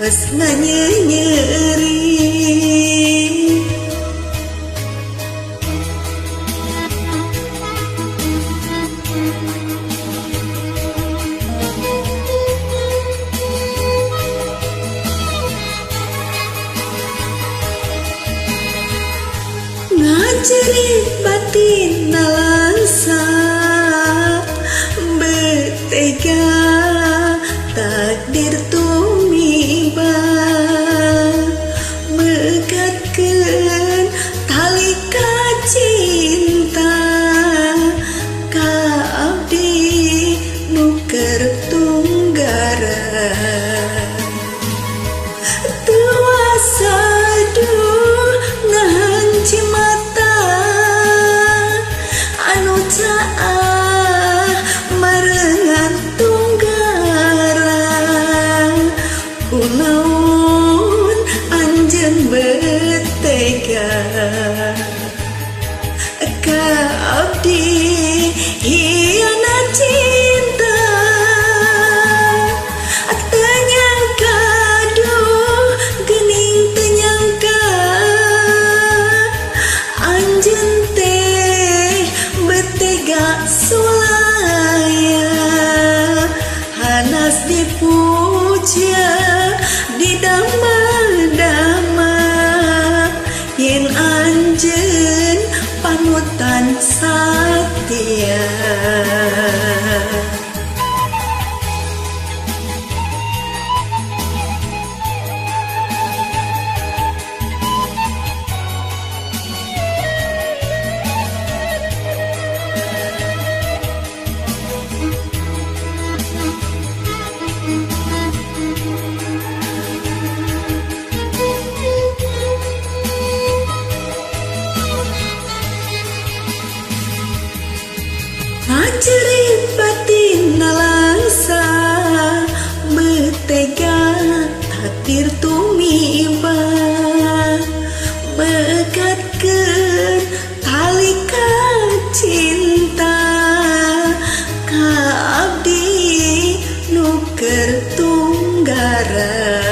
Geus nganyenyeri. Ngajerit batin nalangsa betega takdir tumiba mekatkeun tali kacinta ka abdi nu keur tunggara. Teu wasa duh nahan cimata anu caah marengan tunggara. Kunaon anjeun betega ka abdi hianat cinta. Teu nyangka duh geuning teu nyangka anjeun teh betega sulaya. Hanas dipuja didamba-damba yen anjeun panutan satia. Ngajerit batin nalangsa betega takdir tumiba mekatkeun tali kacinta ka abdi nu keur tunggara.